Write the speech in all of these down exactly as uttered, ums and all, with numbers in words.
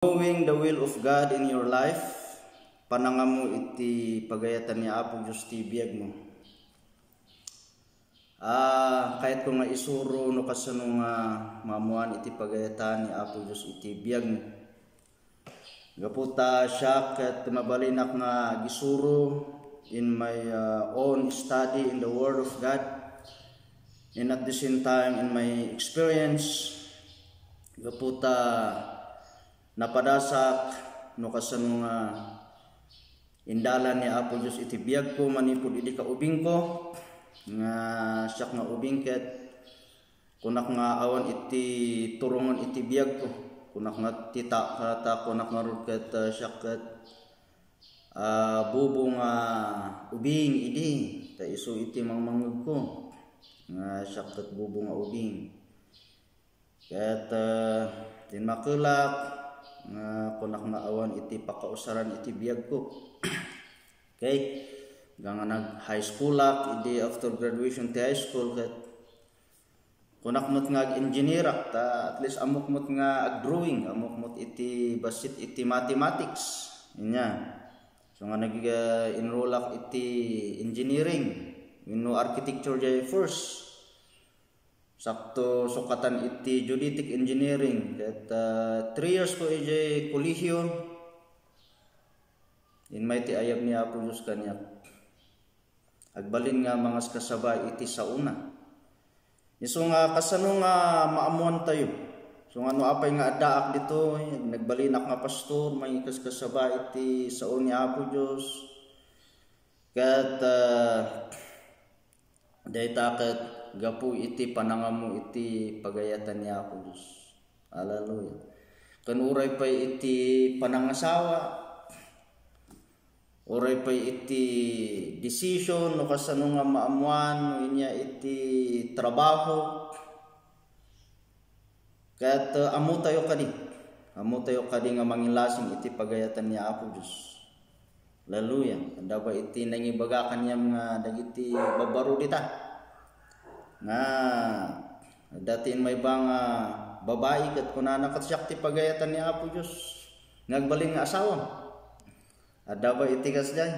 Knowing the will of God in your life, panangammo iti pagayatan ni Apo Dios ti biagmo. Ah, kayatko nga isuro no kasano nga maammoan iti pagayatan ni Apo Dios iti biagmo. Gapu ta siak ket mabalinak nga agisuro in my, ah, own study in the Word of God, and at the same time in my experience, gapu ta napadasak no kasano nga indalan ni Apo Dios iti biagko manipud idi kaubingko, nga siak nga ubing ket kunak nga awan iti turongen iti biagko. Kunak nga ti ta-, ta-, kunak ngarud ket, ah, siak ket, ah, bubo nga ubing idi, ta isu iti mangmangngegko nga siak ket bubo nga ubing. Ket, ah, dimmakelak nga kunak nga awan iti pakausaran iti biagko. Okay? Hanggang nga nag-high schoolak, idi after graduation ti high school, ket kunak met nga ag-engineerak, ta at least ammok met nga ag-drawing, ammok met iti bassit iti mathematics. Ania. So nga nag-enrollak iti engineering wenno architecture diay first. Sakto sukatan iti geodetic engineering. Ket, ah, three years ko idiay kolehiyo. Immay ti ayab ni Apo Dios kaniak. Agbalin nga mangaskasaba iti saona. Isu nga kasano nga maammoantayo? So nga no apay nga addaak ditoy, nagbalinak nga pastor, mangikaskasaba iti sao ni Apo Dios. Ket, ah, dayta ket gapu iti panangammo iti pagayatan ni Apo Dios. Hallelujah. Ken uray pay iti panangasawa, uray pay iti decision no kasano nga maammoan, no inya iti trabaho, ket, uh, ammotayo kadi. Ammotayo kadi nga mangilasing iti pagayatan ni Apo Dios. Hallelujah. Adda ba iti nangibaga kaniam nga dagiti babbaro dita? Nga, adda ti immay ba nga babai ket kunana, "Ket siak ti pagayatan ni Apo Dios nga agbalin nga asawam." Adda ba iti kasdiay?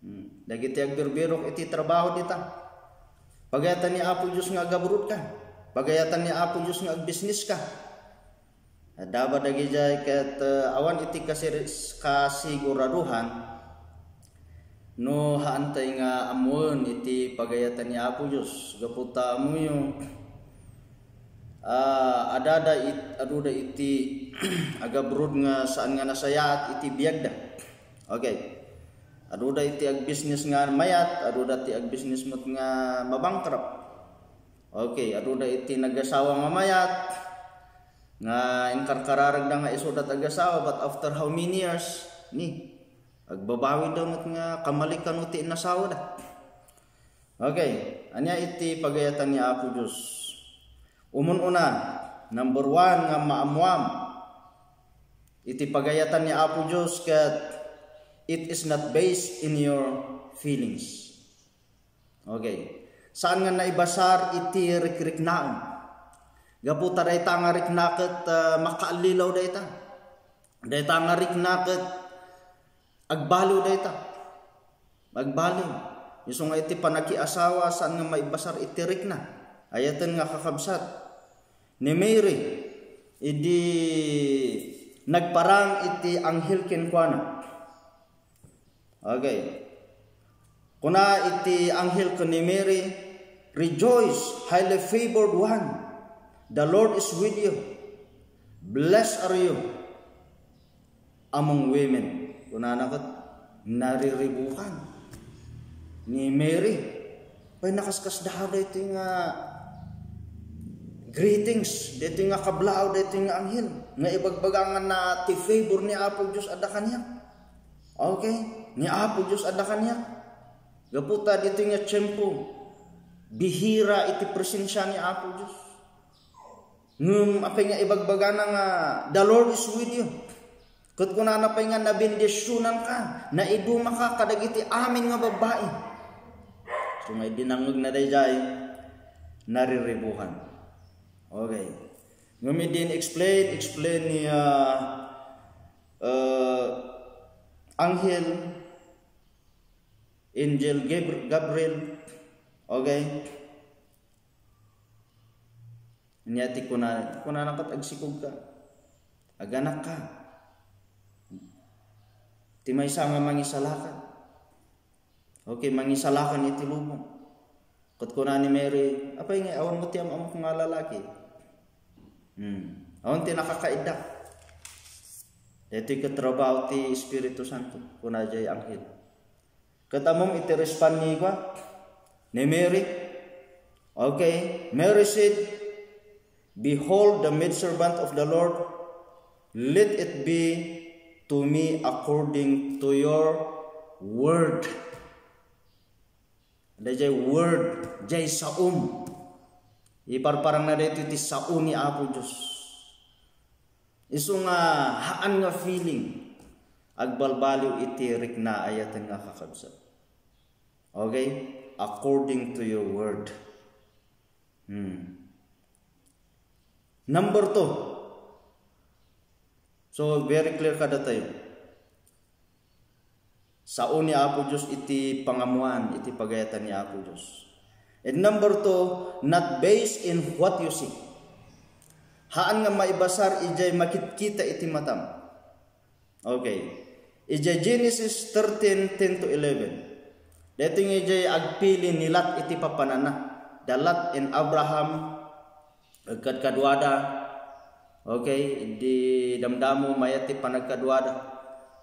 Hmm. Dagiti agbirbirok iti trabaho dita. Pagayatan ni Apo Dios nga agabrodka. Pagayatan ni Apo Dios nga agbisniska. Adda ba dagidiay ket, eh, awan iti kasir-, kasiguraduhan no haantay nga ammoen iti pagayatan ni Apo Dios. Gapu ta ammoyo, ah, adada it-, aduda iti agabrod nga saan nga nasayaat iti biagda. Okay. Aduda iti agbisnes nga mayat, aduda ti agbisnes met nga mabankrupt. Okay, aduda iti nagasawa nga mayat, nga inkarkararagda nga isuda ti agasawa, but after how many years, ni, agbabawida met nga kamali kano ti inasawada. Okay, ania iti pagayatan ni Apo Dios? Umun-una, number one nga maammuam iti pagayatan ni Apo Dios ket it is not based in your feelings. Okay. Saan nga naibasar iti rikriknaem. Gapu ta dayta nga rikna ket, ah, makaallilaw dayta. Dayta nga rikna ket agbaliw dayta. Agbaliw. Isu nga iti panakiasawa, saan nga maibasar iti rikna. Ayaten nga kakabsat. Ni Mary, idi nagparang iti anghel kenkuana. Okay. Kuna iti anghel ken ni Mary, "Rejoice, highly favored one. The Lord is with you. Blessed are you among women." Kunana ket, nariribukan ni Mary. Pay nakaskasdaan daytoy nga greetings, daytoy nga kablaaw, daytoy nga anghel. Nga ibagbaga nga na ti favor ni Apo Dios adda kaniak. Okay? Ni Apo Dios adda kaniak. Gapu ta ditoy nga tiempo, bihira iti presensia ni Apo Dios. Ngem apay nga ibagbagana nga, "The Lord is with you." Ket kunana pay nga, "Nabendisionanka, naidumaka kadagiti amin nga babbai." So nga idi nangngegna daydiay, nariribukan. Okay. Ngem idi in-explain, explain ni, ah, anghel, angel Gabr-, Gabriel. Okay? Ania ti kuna, kunana ket agsikogka. Aganakka. Ti maysa nga mangisalakan. Okay, mangisalakan iti lubong. Ket kuna ni Mary, "Apay nga awan met ti am-amok nga lalaki?" Hmm. Awan ti nakakaidda. Daytoy ket trabaho ti Espiritu Santo, kuna jay anghel. Ket ammom iti respond ni Juan, ni Mary? Okay, Mary said, "Behold the maidservant of the Lord, let it be to me according to your word." Dayjay word, jay saom. Iparparangna daytoy ti sao ni Apo Dios. Isu nga haan nga feeling, agbalbaliw iti rikna, ayaten nga kakabsat. Okay? According to your word. Hmm. Number two. So, very clear kadatayo. Sao ni Apo Dios iti pangammoan, iti pagayatan ni Apo Dios. And number two, not based in what you see. Haan nga maibasar ijay makitkita iti matam. Okay. Ijay Genesis thirteen, ten to eleven. Daytoy nga ijay agpili ni Lot iti papananna. Da Lot and Abraham, agkadkaduada. Okay, idi damdamo, mayat ti panagkaduada.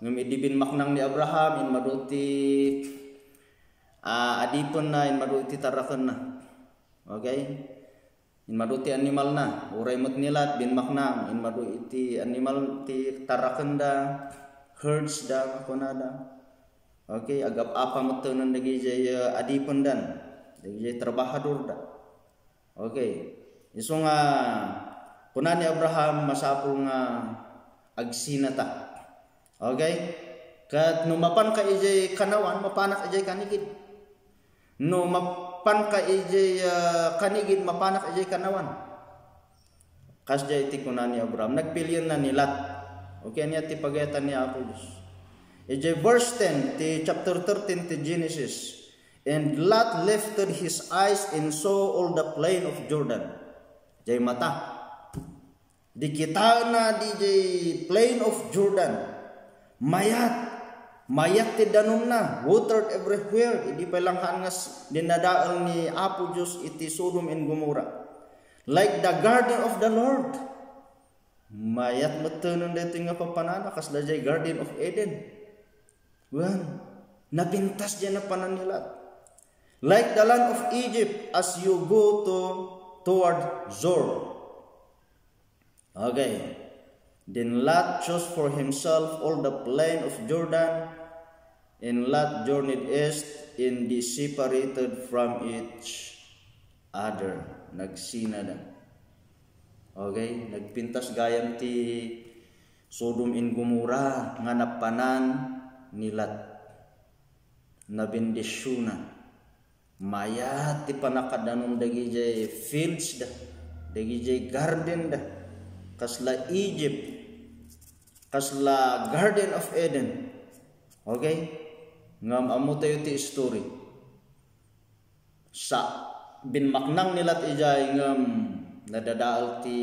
Ngem idi binmaknang ni Abraham, immadu ti, ah, adipenna, immadu iti tarrakenna. Okay? Immadu ti animalna, uray met ni Lot, binmaknang, immadu iti animal ti tarrakenda, herds da, kunada. Okay, agap-apa mettenen dagijay, uh, adipendan, dagijay trabahadorda. Okay. Isu nga, kuna ni Abraham, masapul nga agsinata. Okay? Ket no mapanka ijay kanawan, mapanak ijay kanigid. No mapanka ijay, ah, kanigid, mapanak ijay kanawan. Kasdiay ti kuna ni Abraham, nagpilienna ni Lot. Okay, ania ti pagayatan ni Apo Dios? Ijay verse ten ti chapter thirteen ti Genesis, "And Lot lifted his eyes and saw all the plain of Jordan." Jay mata. Di kitaenna dijay plain of Jordan. Mayat. Mayat ti danumna. Watered everywhere. Idi pay langkaan nga s-, dinadael ni Apo Dios iti Sodom and Gomorrah. Like the garden of the Lord. Mayat mettenen daytoy nga papanana, kasla jay Garden of Eden. Wen, napintas jay napanan ni Lot. Like the land of Egypt as you go to, toward Zoar. Okay. Then Lot chose for himself all the plain of Jordan, and Lot journeyed east and they separated from each other. Nagsinada. Okay? Nagpintas gayam ti Sodom and Gomorrah nga napanan ni Lot. Nabendisiona. Mayat ti pannakadanum dagijay fields da, dagijay garden da, kasla Egypt, kasla Garden of Eden. Okay? Ngem ammo tayo ti story. Sa binmaknang ni Lot ijay ngem nadadael ti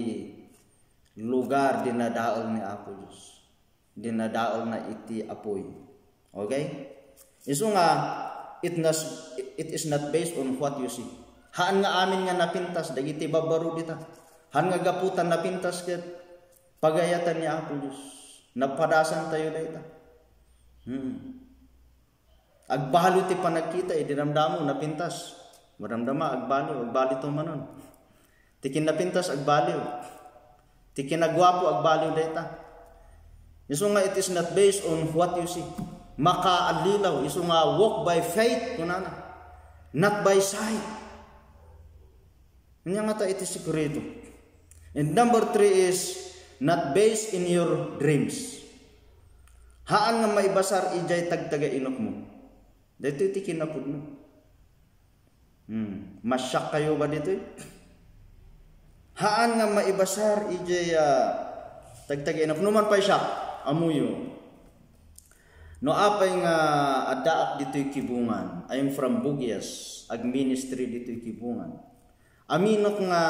lugar dinadael ni Apo Dios. Dinadaelna iti apuy. Okay? Isu nga, it nas-, it is not based on what you see. Haan nga amin nga napintas dagiti babbaro dita. Haan nga gapu ta napintas ket pagayatan ni Apo Dios. Napadasan tayo dayta. Hmm. Agbaliw ti panagkita, idi damdamo, napintas. Madamdama, agbaliw, agbaliw to manon. Ti kinnapintas, agbaliw. Ti kinaguapo, agbaliw dayta. Isu nga, it is not based on what you see. Makaallilaw, isu nga, walk by faith, kunana. Not by sight. Ania ngata iti sekreto? And number three is, not based in your dreams. Haan nga maibasar ijay tagtagainupmo. Daytoy ti kinapudno. Hmm. Masyak kayo ba ditoy? Haan nga maibasar ijay, ah, tagtagainupmo. Numan pay siak, ammoyo. No apay nga addaak ditoy Kibungan, I am from Buguias, agministry ditoy Kibungan. Aminok nga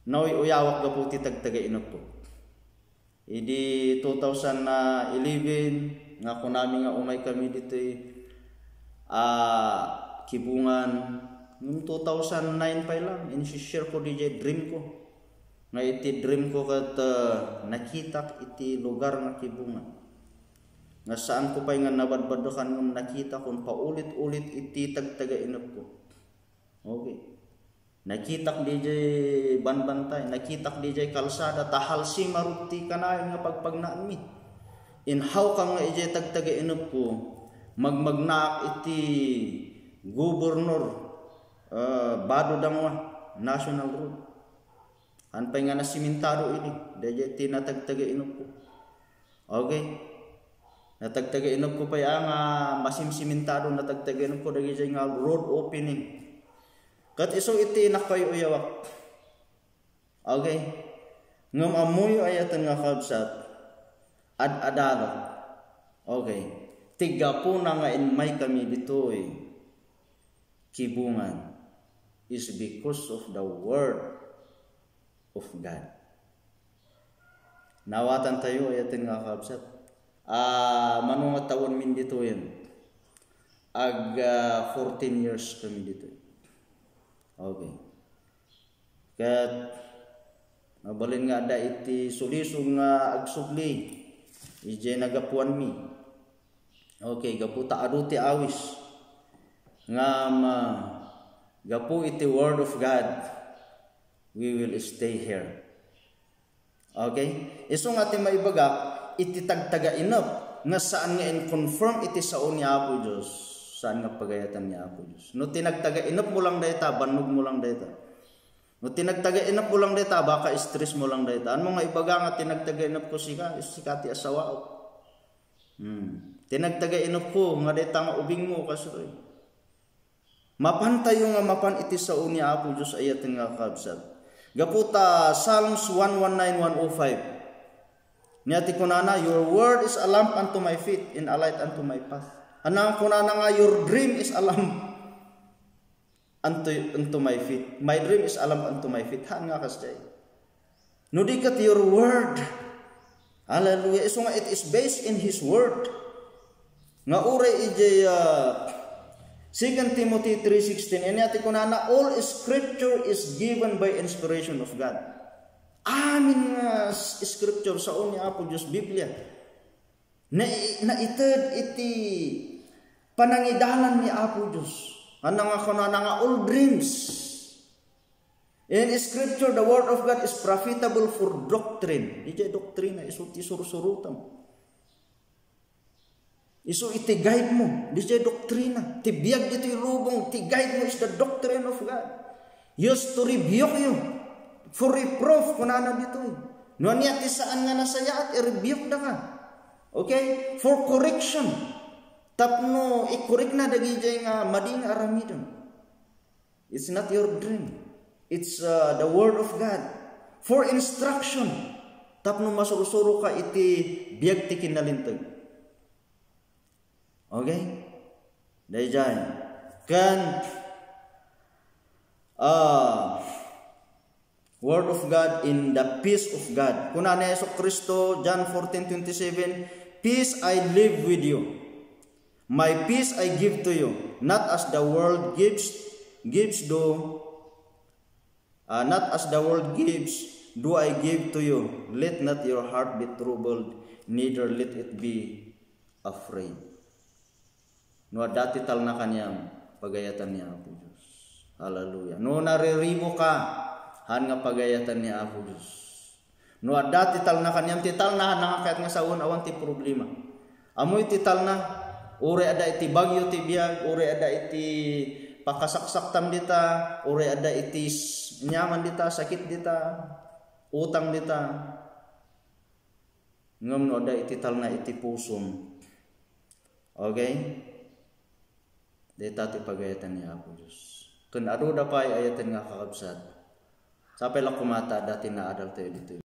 nauy-uyawak gapu ti tagtagainepko. Idi two thousand eleven nga kunami nga umay kami ditoy, ah, Kibungan, ngem two thousand nine pay lang, in-share ko diay dream ko. Nga iti dream ko ket, ah, nakitak iti lugar nga Kibungan. Nga saan ko pay nga nabadbadekan ngem nakitak on paulit-ulit iti tagtagainepko. Okay. Nakitak diay banbantay, nakitak diay kalsada, ta halsima rud ti kanayon nga pagpagnaanmi. Inhawkam nga idiay tagtagainepko, magmagnaak iti Governor, ah, Badodangoa National Road. Haan pay nga nasimentado idi, daydiay ti natagtagainepko. Okay. Natagtagainepko pay a nga masimsimentado, natagtagainepko dagiti nga road opening. Ket isu iti nakauy-uyawak. Okay. Ngem ammoyo ayaten nga kabsat, ad-adalak. Okay. Ti gapuna nga immaykami ditoy Kibungan is because of the word of God. Nawatantayo, ayaten nga kabsat. Ah, mano nga tawenmin ditoyen? Ag, ah, fourteen years kami ditoy. Okay. Ket mabalin nga adda iti sulisog nga agsubli idiay nagapuanmi. Okay, gapu ta adu ti awis. Ngem, ah, gapu iti Word of God, we will stay here. Okay? Isu nga ti maibagak, iti tagtagainep nga saan nga in-confirm iti sao ni Apo Dios, saan nga pagayatan ni Apo Dios. No ti nagtagainepmo lang dayta, bannogmo lang dayta. No ti nagtagainepmo lang dayta, baka stressmo lang dayta. Anmo nga ibaga nga ti nagtagainepko sika, sika ti asawaok. Hmm. Ti nagtagainepko nga dayta nga ubingmo, kastoy. Mapantayo nga mapan iti sao ni Apo Dios, ayaten nga kabsat. Gapu ta Psalms one one nine, one oh five. Nia ti kunana, "Your word is a lamp unto my feet and a light unto my path." Ania nga kunana nga, "Your dream is a lamp unto, unto my feet. My dream is a lamp unto my feet." Haan nga kasdiay. No di ket your word. Hallelujah. Isu nga it is based in His word. Nga uray idiay, ah, Second Timothy three sixteen, ania ti kunana, "All scripture is given by inspiration of God." Amin nga s-, scripture, sao ni Apo Dios, Biblia. Na-, naited iti panangidalan ni Apo Dios. Ania nga kunana nga all dreams. In scripture, the word of God is profitable for doctrine. Idiay doktrina, isu ti sursurotam. Isu iti guide mo, idiay doktrina. Ti biag ditoy lubong, ti guide mo is the doctrine of God. Used to rebuke you, for reproof, kunana ditoy. No ania ti saan nga nasayaat, i-rebuke da ka. Okay? For correction. Tapno i-correct na dagidiay nga madi nga aramidem. It's not your dream. It's, uh, the word of God. For instruction. Tapno masursuro ka iti biag ti kinalinteg. Okay? Daydiay. Ken, ah, Word of God in the peace of God. Kuna ni Jesu Cristo, John fourteen twenty-seven, "Peace I leave with you. My peace I give to you. Not as the world gives, gives do, ah, not as the world gives, do I give to you. Let not your heart be troubled, neither let it be afraid." No adda ti talna kaniam, pagayatan ni Apo Dios. Hallelujah. No nariribo ka, haan nga pagayatan ni Apo Dios. No adda ti talna kaniam, ti talna, haan nga kayat nga sawen, awan ti problema. Ammoy ti talna, uray adda iti bagyo ti biag, uray adda iti pakasaksaktam dita, uray adda iti s-, aniaman dita, sakit dita, utang dita. Ngem no adda iti talna iti pusom, okay? Dayta ti pagayatan ni Apo Dios. Ken adu da pay ayaten nga kakabsat. Sapay la koma ta adda ti naadaltayo ditoy.